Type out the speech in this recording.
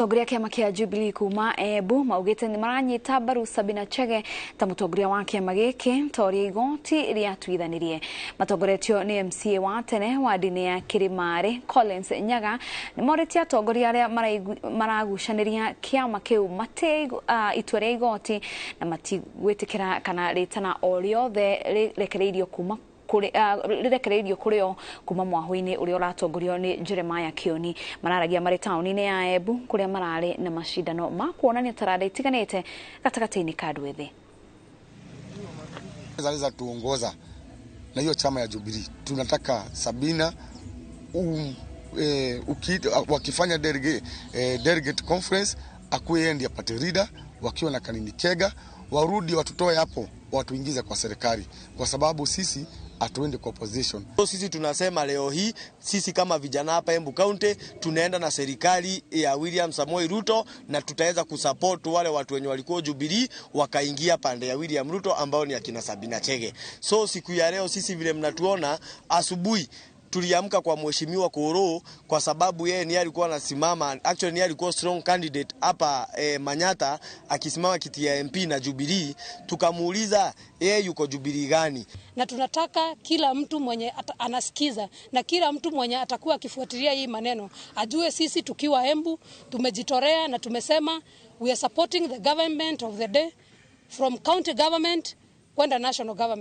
Atongoria a kĩama kĩa Jubilee kuma Embu maugĩte nĩ maranyita mbaru Sabina Chege ta mũtongoria wa kĩama gĩkĩ ta ũrĩa igoti rĩatuithanirie. Matongoretio nĩ MCA wa tene wa ndini ya Kĩrĩmarĩ Collins Nyaga nĩ morĩtie atongoria arĩa maragucanĩria kĩama kĩu matĩe itua rĩa igoti na matigwĩtĩkĩra kana rĩtana o rĩothe rĩrekereirio kuma rĩrekereirio kũrĩ o kuma mwahũ-inĩ ũrĩa ũratongorio nĩ Jeremiah Kioni. Mararagia marĩ taũni-inĩ ya Embu kũrĩa mararĩ na macindano ma kuonania taranda itiganĩte gatagatĩ-inĩ ka andũ ethĩ. Zaweza tuongoza na hiyo chama ya Jubilee. Tunataka Sabina wakifanya delegate conference akuwe yeye ndiye party leader, wakiwa na Kanini Kega warudi watutoe hapo watuingize kwa serikali, kwa sababu sisi hatuendi kwa opposition. So sisi tunasema leo hii sisi kama vijana hapa Embu County tunaenda na serikali ya William Samoei Ruto na tutaweza kusupport wale watu wenye walikuwa Jubilee wakaingia pande ya William Ruto ambao ni akina Sabina Chege. So siku ya leo sisi vile mnatuona asubuhi tuliamka kwa mheshimiwa Koro kwa sababu yeye ndiye alikuwa anasimama, actually ndiye alikuwa strong candidate hapa Manyata akisimama kiti ya MP na Jubilee. Tukamuuliza yeye yuko Jubilee gani, na tunataka kila mtu mwenye anasikiza na kila mtu mwenye atakuwa akifuatilia hii maneno ajue sisi tukiwa Embu tumejitorea na tumesema we are supporting the government of the day from county government kwenda national government.